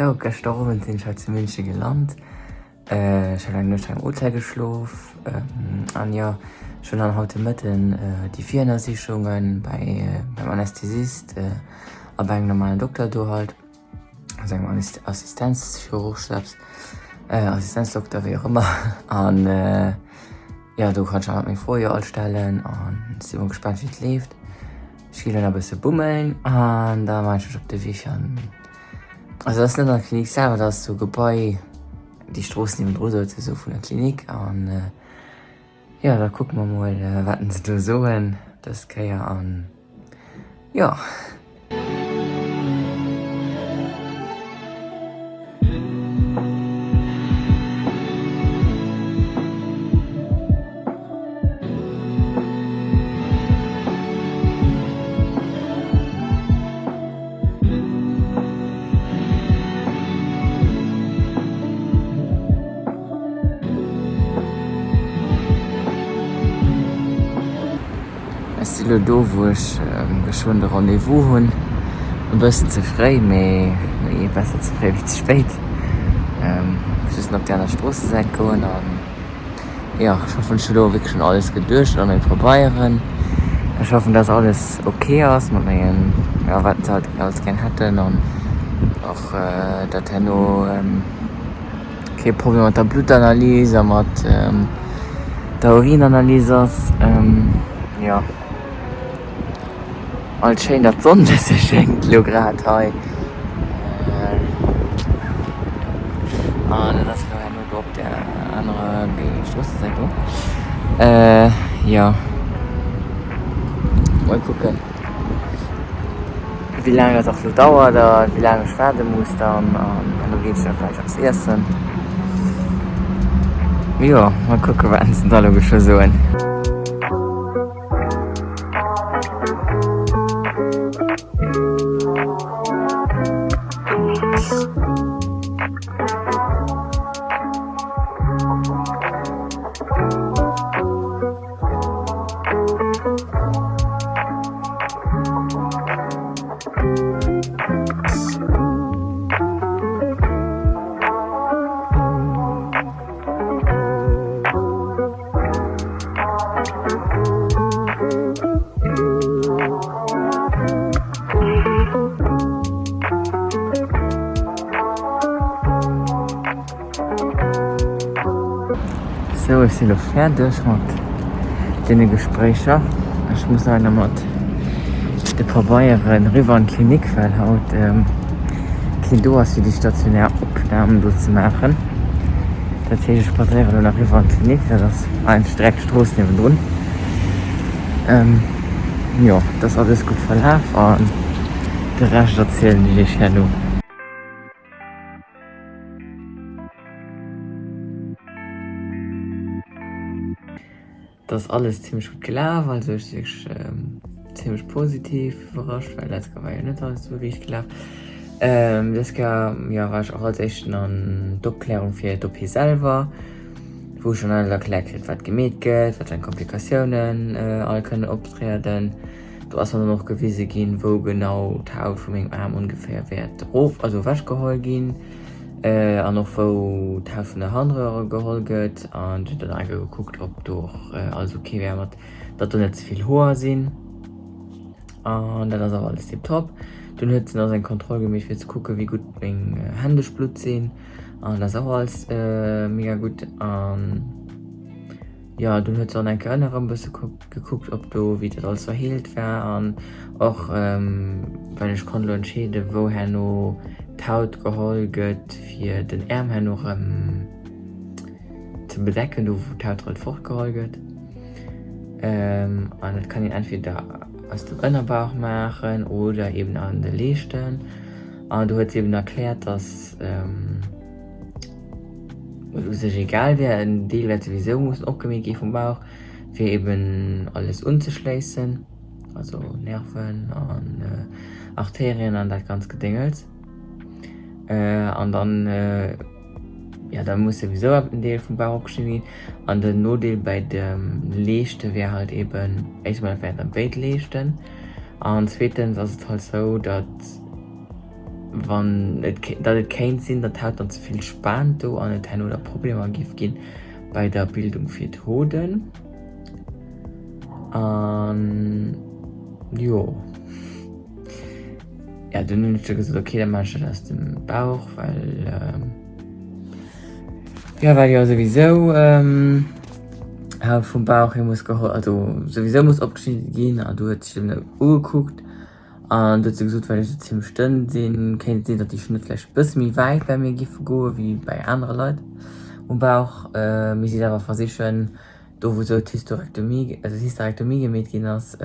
Sou, gëschter Owend sinn ech hei zu München gelant. Ech hat eng Nuecht hei am Hotel geschlof an jo, ech hunn dann haut de Mëtten déi Virënnersichunge bei beim Anästhesist a bei engem normalen Dokter do halt, also engem Assistenzchirurg selbst, Assistenzdokter, wéi och ëmmer. An jo, do kann ech dann halt meng Froe jo all stellen an si mol gespaant wéi et leeft. Ech ginn elo nach e bësse bummeln an da maache ech mech op de Wee fir an, also dat ass net an der Klinik selwer, dat ass sou Gebai, déi Strooss niewendru souzesoe vun der Klinik an jo, da kucke mer mol wat se do soen dës Kéier an jo. Ech si lo do wou ech geschwënn de Rendez-vous hunn. E bëssen ze fréi, mee nee, besser ze fréi wéi ze spéit. Ech muss op déi aner Stroossesäit goen an jo, ech hoffen ech hu lo wierklech un alles geduecht an meng Pabeieren. Ech hoffen dass alles ok ass mat mengen, jo wat se halt alles gär hätten an och dat herno kee Problem mat der Bluttanalys a mat der Urinanalys ass. Jo, alt schéin dat d'Sonn bësse schéngt lo grad hei an et ass lo herno do op der anerer Stroossesäit do. Jo, mol kucken. Wéi laang dat och lo dauert a wéi laang ech waarde muss dann an herno geet ech da vläicht eppes iessen. Jo, mol kucke wat se da lo geschwë soen. Sou, ech si lo fäerdeg mat deene Gespréicher. Ech muss nach mat de Pabeieren eriwwer an d'Klinik, well haut keen do ass fir déi stationär Opnamen do ze maachen. Dat heescht, ech spadséiere lo nach eriwwer an d'Klinik, dat ass eigentlech direkt d'Strooss niewendrun. Jo, et ass alles gutt verlaf an de Rescht erzielen ech iech herno. Et ass alles zimmlech gutt gelaf, also ech si wierklech zimmlech positiv iwwerrascht, well letzt Kéier war jo net alles esou riicht gelaf. Dës Kéier, jo, war ech och als éischten an d'Opklärung fir d'OP selwer, wou ech dann alles erkläert kritt, wat gemeet gëtt, wat fir eng Komplikatiounen all kënnen optrieden. Do ass mer dann och gewise ginn, wou genau d'Haut vu mengem Aarm ongeféier wäert erof, also ewech geholl ginn an och wou d'Haut vun der Harnröhre geholl gëtt. An huet dann nach eng Kéier gekuckt, ob do och alles ok wär mat, datt do net ze vill Hoer sinn. An dat ass awer alles tiptop. Dunn huet se nach eng Kontroll gemeet fir ze kucken, wéi gutt meng Hänn duerchblutt sinn. An dat ass och alles mega gutt. An jo, dunn huet se och nach eng Kéier ënnerëm e bësse gekuckt ob do wéi dat alles verheelt war an och well ech konnt elo entscheeden wou herno d'Haut geholl gëtt fir den Äerm herno rëm ze bedecken, do wou d'Haut halt fortgeholl gëtt. An dat kann een entweder aus dem Ënnerbauch maachen oder eben an de Leeschten an do huet se eben erkläert dass et u sech egal wär, en Deel wäert souwisou mussen opgemeet gi vum Bauch. fir eben alles unzeschléissen, also Nerven an Arterien an dat ganz Gedéngels. An dann, jo, da muss souwisou en Deel vum Bauch opgeschnidde ginn. An den Nodeel bei de Leeschte wär halt eben, éischt emol, dat wären dann béid Leeschten. An zweetens ass et halt sou, datt. wann et, datt et kéint sinn, datt d'Haut dann ze vill spaant do an et herno da Problemer giff ginn bei der Bildung fir d'Hoden. An jo, ja dunn hunn ech da gesot, okay da maache ech dat aus dem Bauch, well jo well jo souwisou Haut vum Bauch hier muss geholl, also souwisou muss opgeschnidde ginn an du huet sech dat ugekuckt. An du huet se gesot, well ech esou zimmlech dënn sinn, kéint et sinn, datt déi Schnëtt vläicht e bësse méi wäit bei mir giffe goe wéi bei anere Leit um Bauch. Mee si awer versichen, do wou sou d'Hysterektomie, also d'Hysterektomie gemeet ginn ass,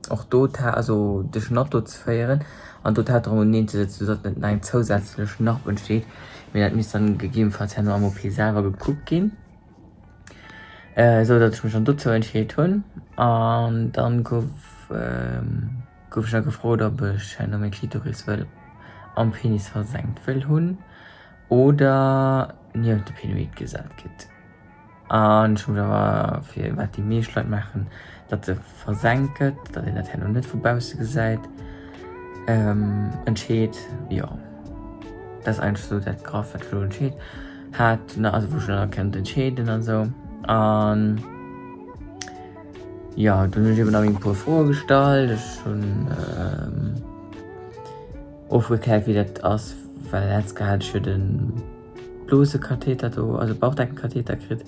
och do d'Ha, also de Schnatt do ze féieren an do d'Haut erëm uneneen ze sëtzen, soudatt net nach eng zousätzlech Narb entsteet. Mee dat misst dann gegebenfalls herno am OP selwer gekuckt ginn. Esou datt ech mech dann dozou entscheet hunn an dann gouf gouf ech da gefrot ob ech herno meng Klitoris wëll am Penis versenkt wëll hunn oder niewent de Penoid gesat kritt. An ech hu mech awer fir wat déi meescht Leit maachen, datt se versenkt gëtt, datt een dat herno net vu bausse gesäit, entscheet. Jo dat ass eigentlech esou dat graff wat ech elo entscheet. Hat ne also wou ech dann kennt entscheeden an sou an jo dunn hunn ech eben nach meng puer Froe gestallt. Ech hunn ofgekläert wéi dat ass, well letzt Kéier hat ech jo de Blosekatheter do, also Bauchdeckenkatheter kritt,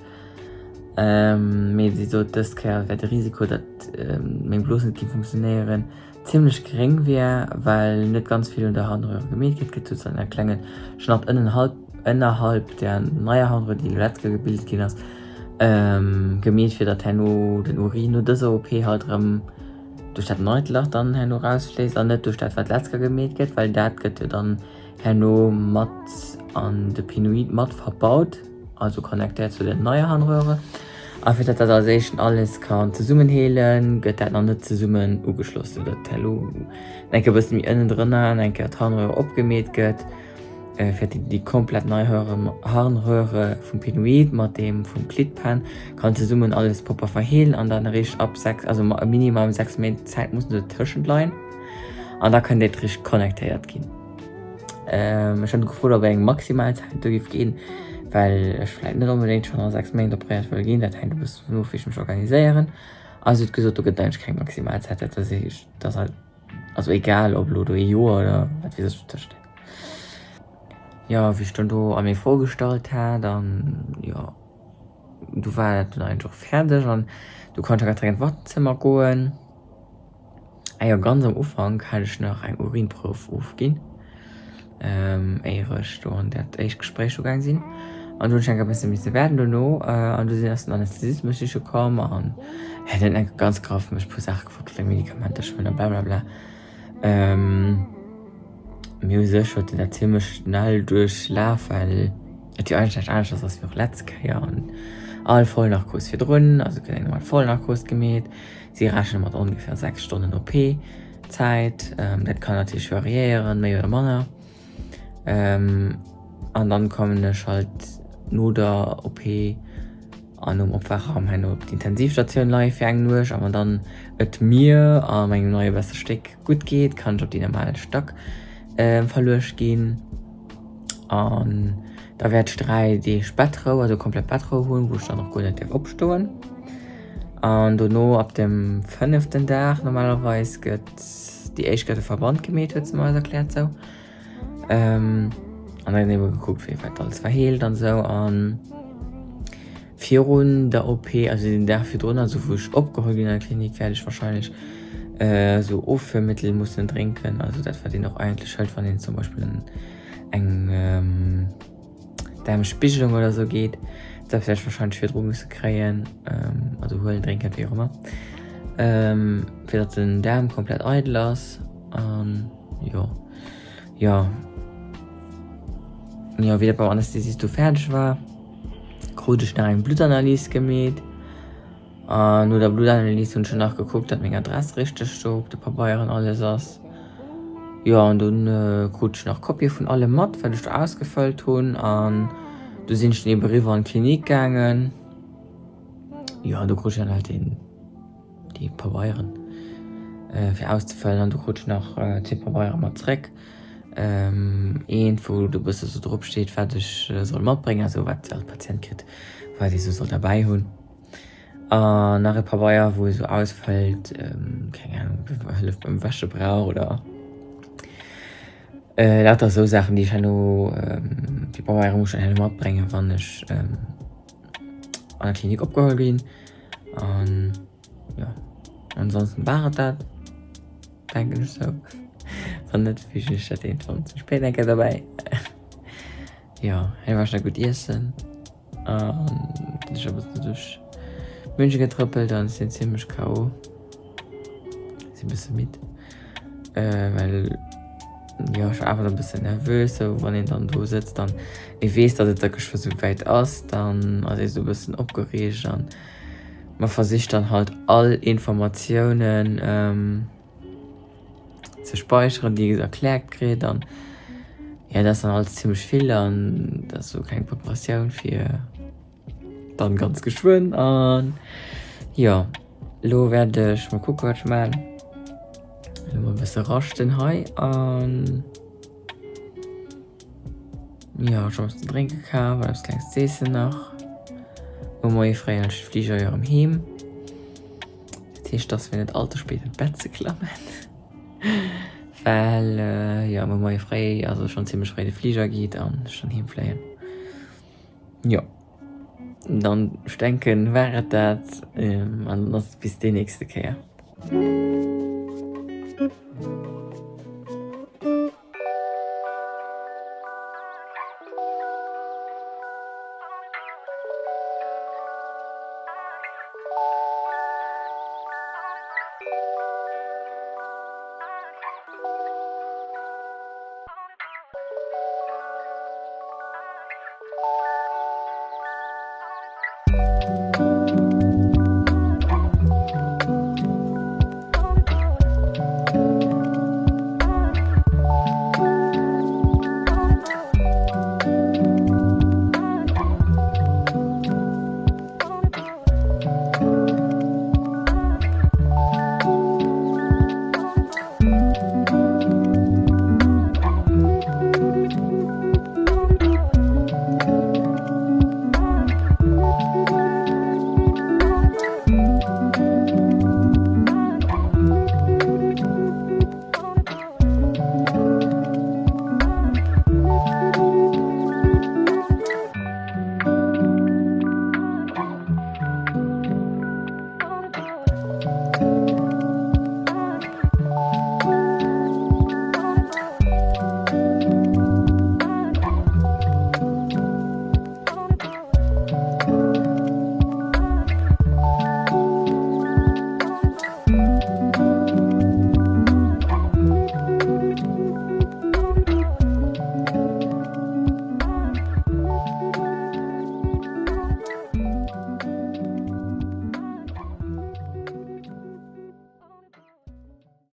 mee si sot dës Kéier wär de Risiko datt meng Blos net géif funktionéieren Zimlech gréng wier, well net ganz vill un der Harnröhre gemeet gëtt, gëtt sozusagen e klenge Schnatt ënnenhalb, ënnerhalb der neier Harnröhr, déi elo letzt Kéier gebilt ginn ass, gemeet, fir datt herno den Urin no dëser OP halt erëm duerch dat neit Lach dann herno rausfléisst an net duerch dat, wat letzt Kéier gemeet gëtt, well dat gëtt jo dann herno mat an de Pinoid mat verbaut. Also connectéiert zu der neier Harnröhre. A fir datt dat als éischten alles kann zesummen heelen, gëtt dat nach net zesummen ugeschloss, sou datt elo eng Kéier e bësse méi ënnendrënner an eng Kéier d'Harnröhre opgemeet gëtt, fir datt déi komplett nei Harnröhre vum Pinoid mat deem vum Clitpen kann zesummen alles propper verheelen an dann eréischt ab 6, also minimum 6 Méint Zäit mussen dotëschent leien an da kann dat richteg connectéiert ginn. Ech hat gefrot, ob eng maximal Zäit do géif ginn, well ech vläit net onbedéngt schonn a 6 Méint operéiert wëll ginn. Dat hänkt e bësse dovun of, wéi ech mech organiséieren. A si huet gesot, do gëtt et eigentlech keng maximal Zäit. Dat ass eeg, dat ass halt, also egal ob elo do ee Joer oder wat weess ech dotëscht läit. Jo, wéi ech dann do all meng Froe gestallt hat an jo, du war dat dunn eigentlech och fäerdeg an du konnt ech och grad zeréck an d'Wartezëmmer goen. Ah jo, ganz am Ufank hat ech nach eng Urinprouf ofginn, éier ech do an dat éischt Gespréich ugaang sinn. An do hunn ech enk e bësse misse waarden dono. An du sinn ass den Anästhesist mech siche komm an hat dann enk ganz graff mech e puer Saache gefrot, wéi eng Medikamenter ech huelen a blablabla. Mee u sech huet en dat zimmlech schnell duerchlaf, well et jo eigentlech näischt aneschters ass wéi och letz Kéier an all Vollnarkos virdrun, also gëtt eng normal Vollnarkos gemeet. Si rechne mat ongeféier 6 Stonnen OP-Zäit. Dat kann natierlech variéieren, méi oder manner. An dann kommen ech halt no der OP an nom Opwaachraum herno op d'Intensivstatioun leie fir eng Nuecht. A wann dann et mir a mengem neie beste Stéck gutt geet, kann ech op déi normal Stack verluecht ginn. An da wäert ech 3 Deeg Bettrou, also komplett Bettrou hunn, wou ech dann och guer net däerf opstoen. An dono ab dem fënneften Dag normalerweis gëtt déi éischt gëtt e Verband gemeet, huet se mer eis erkläert sou. An dann gëtt ebe gekuckt wéi wat alles verheelt an sou. An virun der OP, also den Dag virdrun, also wou ech opgeholl ginn an der Klinik, wäert ech warscheinlech sou Offührmittel mussen drénken, also dat wat een och eigentlech hëlt wann een zum Beispill eng. Daarmspigelung oder sou geet, dat wäert ech wahrscheinlech virdru musse kréien, also huelen, drénken, wéi och ëmmer, fir datt den Daarm komplett eidel ass an jo, jo, jo, wéi dat beim Anästhesist do fäerdeg war, krut ech nach eng Bluttanalys gemeet. An no der Bluttanalys hunn ech dann nach gekuckt, datt meng Adress richteg do op de Pabeieren alles ass. Jo, an dunn krut ech nach Kopië vun allem mat, wat ech do ausgefëllt hunn. An du sinn ech dann ebe riwwer an d'Klinik gaangen. Jo, an do krut ech dann halt deen, déi Pabeieren fir auszefëllen. An du krut ech nach zwee Pabeiere mat zréck. Eent wou do bësse sou drop steet wat ech soll matbréngen, also wat all Patient kritt, wat ee sou soll derbäi hunn. An nach e Pabeier wou ee sou ausfëllt, keng Ahnung, ob ee Hëllef beim Wäsche brauch oder lauter esou Saachen déi ech herno, déi Pabeiere muss ech dann herno matbréngen wann ech an der Klinik opgeholl ginn. An jo, ansonsten war et dat, denken ech sou. Wann net, fügen ech dat iergendwann ze spéit eng Kéier derbäi. Jo, hei war ech nach gutt iessen an sinn ech e bëssen duerch München getrëppelt an sinn zimmlech KO. Sinn e bësse midd, well jo ech war awer e bëssen nervös sou wann een dann do sëtzt an ee weess, datt et da geschwë sou wäit ass, dann ass ee sou e bëssen opgereegt an ma versicht dann halt all Informatiounen ze speicheren, déi ee erkläert kritt an jo dat ass dann alles zimmlech vill an dat ass sou keng Preparatioun fir dann ganz geschwënn an jo lo wäert ech mol kucke wat ech maan, lo mol e bësse raschten hei an. Jo, ech hu eppes ze drénke kaf an eppes klengs z'eessen nach. Muer Moie fréi hunn ech de Fliger jo erëm heem. Dat heescht, dass fir net all ze spéit an d'Bett ze klammen, well jo muer Moie fréi, also schonn zimmlech fréi de Fliger geet an ech dann heem fléien. Jo, dann ech denken war et dat an dann ass et bis déi nächste Kéier.